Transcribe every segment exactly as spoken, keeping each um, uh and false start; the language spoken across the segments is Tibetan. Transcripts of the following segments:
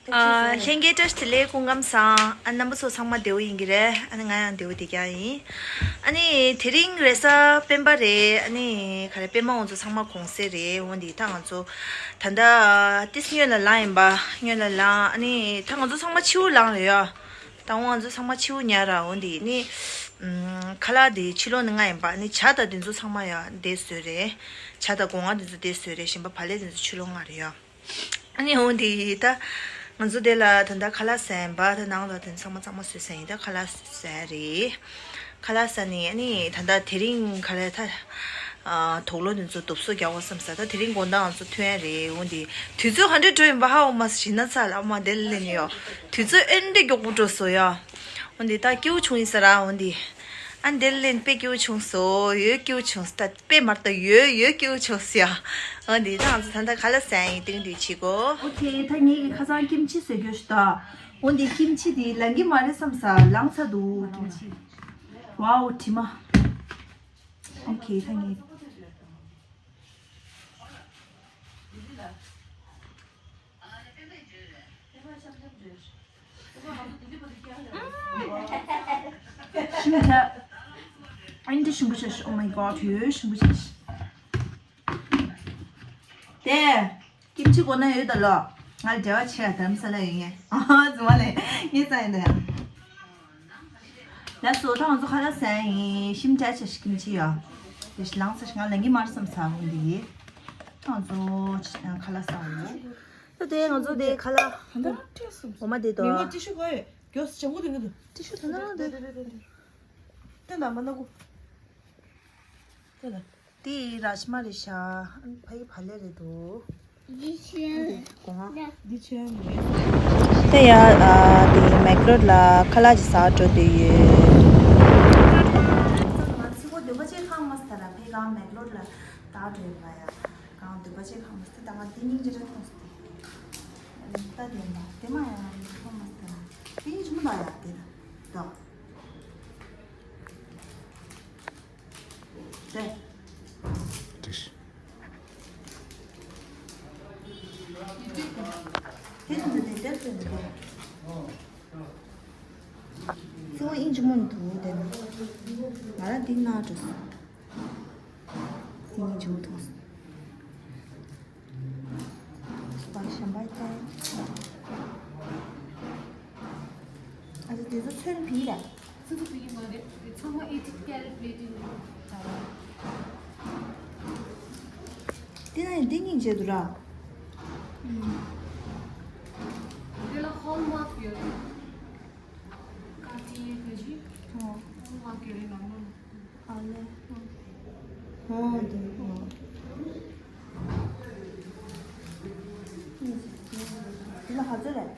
ཨ། ལྷན་རྒྱས་བཀྲ་ཤིས་བདེ་ལེགས། སྐུ་ཁམས་བཟང་། ཨ། རྣམ་པ་ཚོ་ཚང་མ་བདེ་པོ་ཡིན་གྱི་རེད། ཨ་ནི་ང་ཡང་བདེ་པོ་བསྡད་ཀྱི་ཡིན། ཨ་ནི་དེ་རིང་རེས་གཟའ་སྤེན་པ་རེད། ཨ་ནི་ག་རེ། པད་མ་འོ་ཚོ་ཚང་མ་གུང་སེང་རེད། འོ་འདི་ད་ང་ཚོ་ད་ལྟ་ཏིས་སྨྱོན་ལ་ལངས་ཡིན་པ། སྨྱོན་ལ་ལངས། ཨ་ནི་ད་ང་ཚོ་ཚང་མ་ཕྱི་པོ་ལངས་རེད་ཡ། ད་འོ་ང་ཚོ་ཚང་མ་ཕྱི་པོ་ཉལ་ར། འོ་འདི་ནི་ཨམ། ཁ་ལག་དེ་ཕྱི་ལོགས་ནས་མངགས་ཡིན་པ། ཨ་ནི་ཇ་དང་དེ་ཚོ་ཚང་མ་ཡ་འདི་བཟོས་རེད། ཇ་དང་སྒོ་ང་དེ་ཚོ་འདི་བཟོས་རེད། གཞན་པ་བག་ལེབ་དེ་ཚོ་ཕྱི་ལོགས་མངགས་རེད་ཡ། ཨ་ནི་འོ་འདི་ད་ང་ཚོ་དེ་ལ་ད་ལྟ་ཁ་ལག་ཟ་ཡིན་པ། ད་ནང་ལ་དེ་ཚང་མ་གཙང་མ་བཟོས་ཟ་ཡིན། ད་ཁ་ལག་ཟ་རེད། ཁ་ལག་ཟ་ནས་ཨ་ནི་ད་ལྟ་དེ་རིང་ག་རེ། ད་ཨ། དུག་ལོག་དེ་ཚོ་དུག་སོ་རྒྱག་དགོས་བསམ་ས། ད་དེ་རིང་དགོང་དག་ང་ཚོ་ཐོན་ཡ་རེད། འོ་འདི་དུས་ཚོད་ག་འདྲ་འགྲོ་ཡིན་པ་ཧ་གོ་མ་སོང་། ཞེད་སྣང་ཚ་ལ་ཨ་མ་དེ་ལ་སླེབས་ནས་ཡ། དུས་ཚོད་ཨེ་འདྲ་མགྱོགས་པོ་འགྲོ་སོང་ཡ། འོ་འདི་ད་སྐྱིད་པོ་བྱུང་ཡིན་ས་ར། འོ་འདི་ཨ་འདི་ལ་དཔེ་སྐྱིད་པོ་བྱུང་སོང་། ཡོད་སྐྱིད་པོ་བྱུང་སོང་། ད་དཔེ་མ་རེད། ད་ཡོད་ཡོད་སྐྱིད་པོ་བྱུང་སོང་ཡ། འོ་འདི་ད་ང་ཚོ་ད་ལྟ་ཁ་ལག་ཟ་ཡིན། ཏིང་འདི་བྱེད་གོ། ཨོ་ཁེ། ད་ངེད་ཀྱི་ཁ་སང་ཀིམ་ཆི་བཟོས་རྒྱུ་ཞིག་ད། འོ་འདི་ཀིམ་ཆི་འདི་ལང་གི་མ་རེད་བསམ་ས། ལངས་ཚར་འདུག་ཀིམ་ཆི། ཝའོ་དྲི་མ། ཨོ་ཁེ། ད་ངེད། ཞིམ་ཐལ། ཨ་ནི་འདི་ཞིམ་པོ་བྱས་ཤག Oh my god, ཡོད་ཞིམ་པོ་བྱས་ཤག་དེ་ཀིམ་ཆི་དགོས་ན་ཡོད་ད་ལོ། ང་ལ་འབྲེལ་བ་བྱེད་ཡ། དྷ་རམ་ས་ལ་ཡོད་ངས། ཨ་ཧ། རྫུན་མ་ལས། ངས་ཙང་ཡིན་ད་ཡ། ལགས་སོ། ད་ང་ཚོ་ཁ་ལག་ཟ་ཡིན། ཞིམ་ཅག་ཅག་ཞིག་ཀིམ་ཆི་ཡ། དེ་ཞིག་ལངས་ས་ཞིག་ང་ལང་གི་མ་རེད་བསམ་ས། འོ་འདི་ཡིན། ད་ང་ཚོ་ཁ་ལག་ཟ་འོ། ད་དེ་ང་ཚོ་དེ་ཁ་ལག་ད་ལྟ་ཁྲིད་སོང་། འོ་མ་དེ་དོ། མི་མ་ཏི་ཤུ་ག་ཡོད། མགྱོགས་སེ་ཇ་འགོ་དེ་ང་དུ། ཏི་ཤུ་ད་ལྟ་ང་དུ། དེ་དེ་དེ་དེ་དེ། དེ་ལ་མ་ན་གོ། དེ་ལ། དེ་རཱཇ་མ་རེད་ཤག་ཕ་ཡི་བག་ལེབ་རེད་འདུག་འདི་ཆེན། འདི་སྒོ་ང་། འདི་ཆེན་རེད། དེ་ཡ། ཨ། དེ་མེག་ལོར་ལ་ཁ་ལག་ཅིག་ཟ་འགྲོ་འདོད་ཡོད། ང་ཚི་གོ་འདོད་པ་ཅིག་ཁེངས་མ་སོང་ད་ར། ཕ་གི་མེག་ལོར་ལ་ད་འགྲོ་ཡིན་པ་ཡ། གང་འདོད་པ་ཅིག་ཁེངས་མ་སོང་ད། ང་དེ་སྙིང་རྗེ་ར་མཐོང་སོང་དེ། ད་དེ་མ་དེ་མ་ཡ་ཁེངས་མ་སོང་ད་ར། དེ་སྙིང་རྗེ་མོ་ད་ཡ་དེ་ད་ད། དེ། དེ་ནི་འདི་དེར་དེ་འདི་དེ། གཙོ་བོ་ཨིན་ཇི་མོན་དུ་དེ་ནི། ང་རང་འདི་ན་འགྲོ་སོང་། འདི་ཨིན་ཇི་མོ་མཐོང་སོང་། པ་ཤམ་པ་ཏའི། ཨ་ཙི་དེ་ཚོ་ཚོན་བི་ར། ཚོན་བི་མ་རེད། ཚང་མ་eighty carat plated ཡིན། དེ་ན་ཡང་འདི་གཉིས་མཇལ་འདུག་ར། དེ་ལ་Hallmark ཡོད་རེད། Cartier ག་ཅི། ཨོ། Hallmark ཡོད་རེད་ལགས་མོ། ཨ་ལེ། ཨོ་དེ་ཨོ། འདི་ལ་ག་ཚོད་རེད།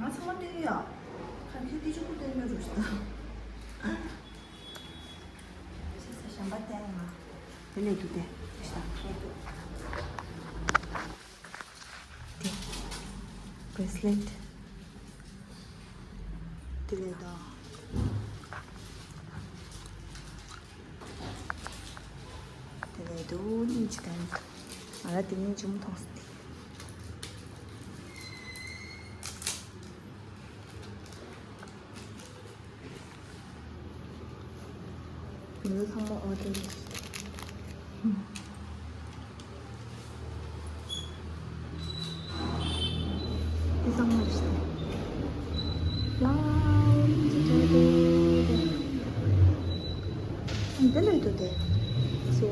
ང་ཚང་མ་སྟོན་ཡོད། ཁ་ཁྱོད་ཏི་ཅུ་ཀུ་སྟོན་ཡོད་རུ་ཞིག་དང་། ཤ་ཤ་ཞམ་པ་བསྟན་ང་། དེ་ལས་འདུག་སྟེ། ཤ་ཤ་ལས་འདུག་དེ། bracelet། དེ་ལས་དང་། དེ་ལས་དུ་སྙིང་རྗེ་ལྡན། ང་ར་དེ་སྙིང་རྗེ་མོ་མཐོང་སོང་། དེ་ཚང་མ་ཨོ་ཏེ་རེད། དེ་ཚང་མ་རེད། ལའོ་ཅི་ཅི་ཅི་ཅི། འདི་ལས་འདུག་སྟེ། སོ།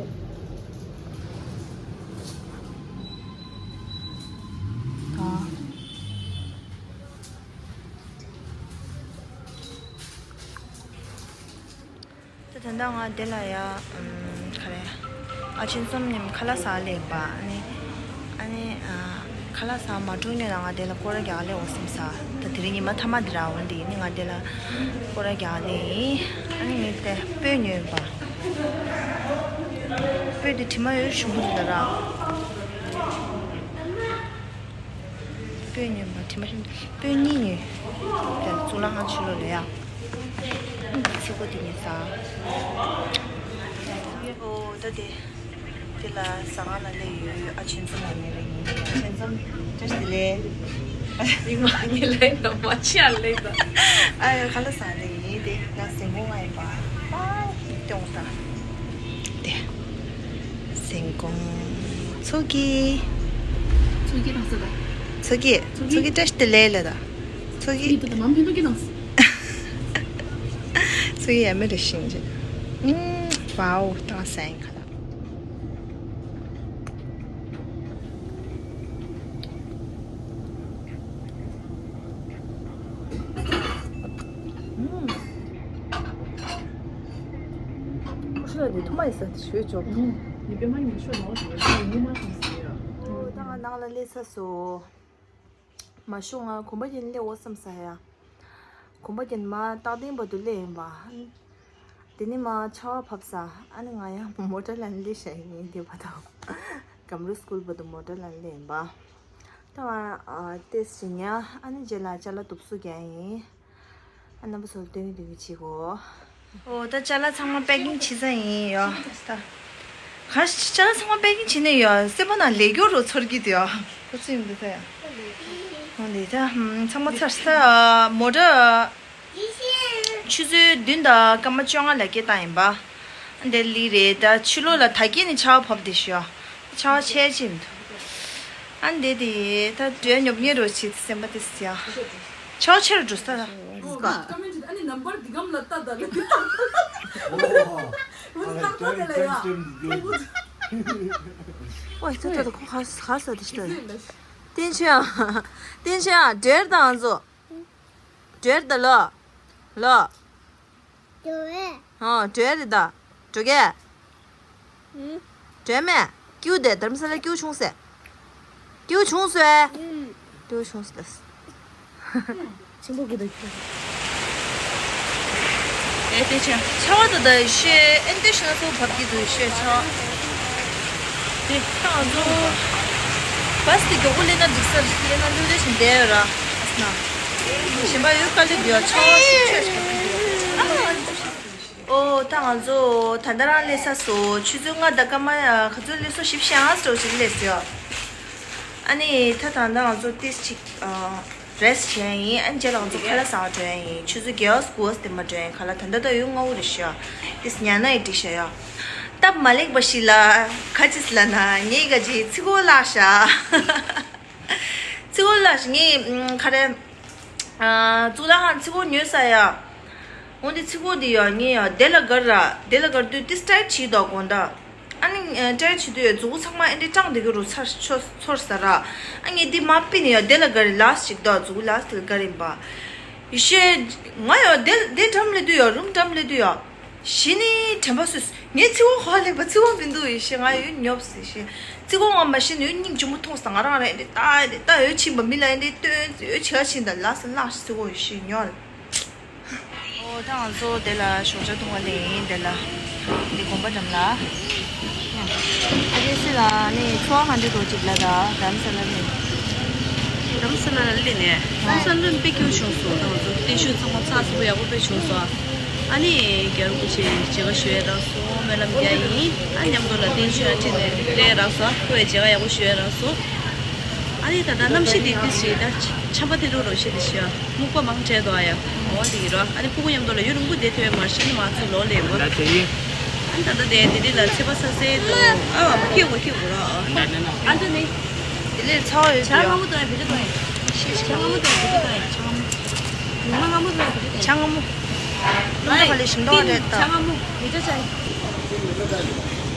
ཨ། ད་ད་ལྟ་ང་འདི་ལ་ཡ། ཨམ། ག་རེ། ཨ་ཆེན་བསོད་ནམས་ཁ་ལག་ཟ་སླེབས་པ། ཨ་ནི། ཨ་ནི། ཨ། ཁ་ལག་ཟ་མ་འགྲོ་ཉོས་ལ་ང་དེ་ལ་སྐོར་ར་རྒྱག་ལེ་འོ་སེམས་ས། ད་དེ་རིང་ཉི་མ་མཐའ་མ་འདི་ར་འོ་འདི་ནི་ང་དེ་ལ་སྐོར་ར་རྒྱག་ལེ་ཡིན། ཨ་ནི་ངས་དེ་སྤོས་ཉོས་པ། སྤོས་དེ་དྲི་མ་ཡོད་ཞུམ་པོ་འདུག་ད་ར། སྤོས་ཉོས་པ་དྲི་མ་ཞུམ་སྤོས་གཉིས་ཉོས། དེ་གཙུག་ལག་ཁང་ཕྱི་ལོགས་ལ་ཡ། ཨ་ནི་ཚིག་པོ་དེ་ཉོས་ས། ཨོ་ད་དེ། དེ་ལ་ཟ་ཁང་ལ་སླེབས་ཡོད། ཨ་ཆེན་ཚང་ལ་ཉེ་རེ་ཡིན། ཆེན་ཚང་བཀྲ་ཤིས་བདེ་ལེགས། མི་མ་ཉེ་ལེ་ན་མ་ཆེ་ཨ་ལེ་ད། ཨ་ཡོ་ཁ་ལག་ཟ་ནས་ཡིན་དེ་ང་ཟིང་གོ་ང་ཡིན་པ། ཨ་ཡི་ཏོང་ད། དེ། ཟིང་གོ་ཚོ་གི། ཚོ་གི་རང་ས་ད། ཚོ་གི། ཚོ་གི་བཀྲ་ཤིས་བདེ་ལེགས་ལ་ད། ཚོ་གི། ཚོ་གི་ད་ད་མམ་ཕན་ཐོགས་ཀྱི་རང་ས། ཚོ་གི་ཡ་མེ་རེ་ཤིང་ཅན། ཨུམ། ཝའོ་ད་ཟིང་ཁ་ལག་ཁོ་ཤི་ལ་ནི་ཐུ་མ་ཡི་ས་དེ་ཞོད་ཅོག་ནི་པེ་མ་ཡི་མི་ཤོད་ནོ་ཞེས་ནི་མ་ཤོད་ཟེར་ཡ། ཨོ་ད་ང་ནང་ལ་སླེབས་ས་སོ། མ་ཤོང་ང་གོམ་པ་ཡིན་སླེབས་འོ་བསམ་ས་ཡ། གོམ་པ་ཡིན་མ་སྟག་ལྡིང་བར་དུ་སླེབས་ཡིན་པ། དེ་ནི་མ་ཆར་པ་བབས་ས། ཨ་ནི་ང་ཡང་མོ་ཊ་ལ་སླེབས་ཤག་ཡིན་དེ་བར་དུ། སྒམ་རུ་སྐུལ་བར་དུ་མོ་ཊ་ལ་སླེབས་ཡིན་པ། ད་ང་ཏེས་བྱེད་ཉ། ཨ་ནི་རྗེས་ལ་ཅ་ལག་དུབ་སུ་རྒྱག་ཡིན། ཨ་རྣམ་པ་ཚོར་སྟོན་གི་སྟོན་གི་བྱེད་གོ། ཨོ་ད་ཅ་ལག་ཚང་མ་པེ་ཀིང་བྱེད་ས་ཡིན་ཡོ། ད་ག་ཅ་ལག་ཚང་མ་པེ་ཀིང་བྱེད་ནས་ཡོ། སེམས་པ་ནང་ལས་སྐྱོ་རུ་ཚོར་གི་འདུག་ཡོ། ཁོ་ཚོ་ཡིན་འདུག་ད་ཡ། ཨོ་ལས་ད་ཚང་མ་ཚར་ས། མོ་ཊ་ཆུ་ཚོད་བདུན་དང་སྐར་མ་བཅོ་ལྔ་ལ་སྐད་བཏང་ཡིན་པ། འདི་ལི་རེད་ད་ཕྱི་ལོགས་ལ་ད་གིན་ནི་ཆར་པ་བབས་བསྡད་ཤག་ཆར་པ་ཆད་ཅིག་མི་འདུག་ཨ་འདི་དེ་ད་འདྲེ་ཉོབ་ཉེ་རོ་ཆེ་སེམས་པ་དེ་སི་ཡ། ཆར་པ་ཆེ་རུ་འགྲོ་ས་ད། ཨོ་ཀ་ཀ་མེན་ཊི་ཨ་ནི་ནམ་བར་འདི་གམ་ལ་ལྟ་ད་ལ་འདི་ལྟ་ད་ལ་ཡ། འོ་ད་ད་ད་ད་ད་ད་ཁོ་ཧ་ཧ་ས་དེ་ཤི་ད། བསྟན་ཆོས་ཨ། བསྟན་ཆོས་ཨ་འདྲེར་དང་ཚོ། འདྲེར་ད་ལོ། ལོ། འགྲོ་བས། ཨོ་འགྲོ་ཡ་རེད་ད། འགྲོ་གས། ཨུ། འགྲོ་ཡ་མེད། ཀེའུ་དེ་དྷ་རམ་ས་ལ་ཀེའུ་བྱུང་ཟེར། ཀེའུ་བྱུང་ཟེར། ཨུ། ཀེའུ་བྱུང་ཟེར། ཆེན་པོ་གི་ད་ཀེའུ། ཨེ་དེ་ཆ་ཆ་བ་ད་ད་ཤེ་ཨེན་དེ་ཤ་སོ་བབ་ཀྱི་འདུག་ཤེ་ཆ་བ། དེ་ཁྱང་ཚོ། བས་དེ་མགྱོགས་པོ་ལེན་ན་འགྲིག་ས་རེད། ལེན་ན་ལོས་ལེ་ཞིང་བསྡད་ཡོད་ར། ཨ་སྣ། གཞན་པ་ཡོད་དཀའ་ལས་འདུག་ཡ། ཆ་བ་ཤུགས་ཆེ་ཞིག་འདུག་ཡ། ཨོ་ད་ང་ཚོ་ད་ལྟ་རང་སླེབས་ས་སོ། ཆུ་ཚོད་ལྔ་དང་སྐར་མ་ག་ཚོད་སླེབས་སོ། བཞི་བཅུ་ཞེ་ལྔ་ཙམ་ཞིག་སླེབས་སོ། ཨ་ནི་ད་ད་ལྟ་ང་ཚོ་ཏིས་ཅིག་རེ་སི་ཊི་བྱས་ཡིན། ཨ་ནི་རྗེས་ལ་ང་ཚོ་ཁ་ལག་ཟ་བ་འགྲོ་ཡ་ཡིན། ཆུ་ཚོད་བརྒྱད་པ་དགུ་པ་དེ་མ་འགྲོ་ཡ་ཡིན། ཁ་ལག་ད་ལྟ་ད་ཡོད་ལྔ་པོ་རེད་ཤག་ཏིས་ཉ་ན་ཡི་འགྲིག་ཤག་ཡ། སྟབས་མ་ལེགས་པ་ཞིག་ལ་ག་ཅིས་ལ་ན་ངས་ག་ཅི་ཚིག་གོ་ལགས་ཤག་ཚིག་གོ་ལགས་ཤག་ངས་ཁ་རེ། གཙུག་ལག་ཁང་ཚིག་གོ་ཉོས་ས་ཡ། འོ་འདི་ཚིག་གོ་འདི་ཡ་ངས་ཡ་དེ་ལ་གར་ར་དེ་ལ་གར་དུས་ཏིས་ཊའིཊ་བྱེད་དོ་དགོང་དག་ཨ་ནི་ཊའིཊ་བྱེད་དུས་མཛུ་གུ་ཚང་མ་ཨེ་འདྲས་སྐྲངས་བསྡད་ཀྱི་རུ་ཚར་ཆོ་ཚོར་ས་ར། ཨ་ངས་འདི་མ་པི་ནི་ཡ་དེ་ལ་གར་ལགས་ཅིག་དོ་མཛུ་གུ་ལགས་དེ་ལ་གར་ཡིན་པ། ཡེ་ཤེས། ང་ཡ་དེ་དེ་འགྲམ་ལ་དུས་ཡ་རུམ་འགྲམ་ལ་དུས་ཡ། གཞི་ནི་དྲན་པ་སོས། ངའི་ཚིག་གོ་ཧ་ལེགས་པ་ཚིག་གོ་མི་འདུག་ཡེ་ཤེས། ང་ཡོད་ཉོབ་ཟེར་ཤེས། ཚིག་གོ་ང་མ་ཤེས་ནས་ཡོད་སྙིང་རྗེ་མོ་མཐོང་སྟེ་ང་རང་རེད་འདི་ལྟ་འདི་ལྟ་ཡོད་ཕྱིན་པ་མི་ལ་ཡིན་འདི་སྟོན་ཡོད་བྱེད་ཀ་ཕྱིན་ད་ལ་ས་ལགས་ཤིག་ཚིག་གོ་ཡེ་ཤེས་ཉོ་ལ། ཨོ་ད་ང་ཚོ་དེ་ལ་ཞོགས་ཇ་འཐུང་བ་ལེན་ཡིན་དེ་ལ། འདི་དགོན་པ་འགྲམ་ལ། ཨ་ཅེ་སི་ལ་ནི་ཚོ་བ་ག་འདྲ་འདུག་ཅིག་ལ་ད་རྡ་རམ་ས་ལ་ནི། རྡ་རམ་ས་ལ་ལ་སླེབས་ནས་རྡ་རམ་ས་ལ་དཔེ་སྐྱིད་པོ་བྱུང་སོང་། ད་ང་ཚོ་བརྟན་བཞུགས་ཚང་མ་ཚགས་ཚུད་པོ་ཡག་པོ་དཔེ་བྱུང་སོང་། ཨ་ནི་རྒྱལ་བ་སྐུ་ཆེ་མཇལ་ཁ་ཞུ་ཡས་རག་སོང་། སྨོན་ལམ་རྒྱག་ཡིན། ཨ་མཉམ་དུ་ལ་བརྟན་བཞུགས་ཡང་ཁྲིད་ནས་སླེབས་རག་སོང་། ཁོ་ཡི་མཇལ་ཁ་ཡག་པོ་ཞུ་ཡས་རག་སོང་། ཨ་ནི་ད་ལྟ་གནམ་གཤིས་དེ་ཏི་ཞིག་ད་ཆམ་པ་དེ་འགྲོ་རོགས་ཤེས་དེ་ཤི་ཡ། སྨུག་པ་མང་དྲགས་འདུག་ཨ་ཡ། འོ་དེ་ཡིན་རོ། ཨ་ནི་ཕྲུ་གུ་མཉམ་དུ་ལ་ཡུན་རིང་པོ་བསྡད་ཐུབ་ཡ་མ་རེད་ཤི་ནི་མ་ཚུད་ལོ་ལེ་མོ། ད་དེ་ཡིན། ཨ་ནི་ད་ལྟ་དེ་དེ་རིང་ལ་ཚེས་པ་ས་སེ་དུ་ཨ་བ་ཁེ་གོ་ཁེ་གོ་རོ། ཨ་ནི་དེ་ལས་ཚ་བ་ཡོད་ཆ་ང་མོ་དང་བེ་ཅ་དང་ཆ་ང་མོ་དང་བེ་ཅ་དང་ཆ་ང་མོ། ང་མོ་དང་བེ་ཅ་དང་ཆ་ང་མོ། ལུང་ད་ག་ལེ་ཞིམ་མདོག་རེད་ད། ཆ་ང་མོ་བེ་ཅ་ཆ།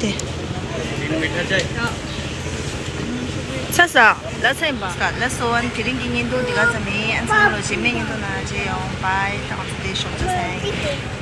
དེ། ཚ་ས་ལ་ཚ་ཡིན་པ། ལ་སོ་ཨན་དེ་རིང་གི་བརྙན་ཐུང་འདི་ག་ཙམ་ཡིན། ཨན་ཚང་ལོ་རྗེས་མའི་བརྙན་ཐུང་ནང་མཇལ་ཡོང་། བྷའི། ད་ང་ཚོ་དེ་ཞོགས་ཇ་ཟ་ཡིན།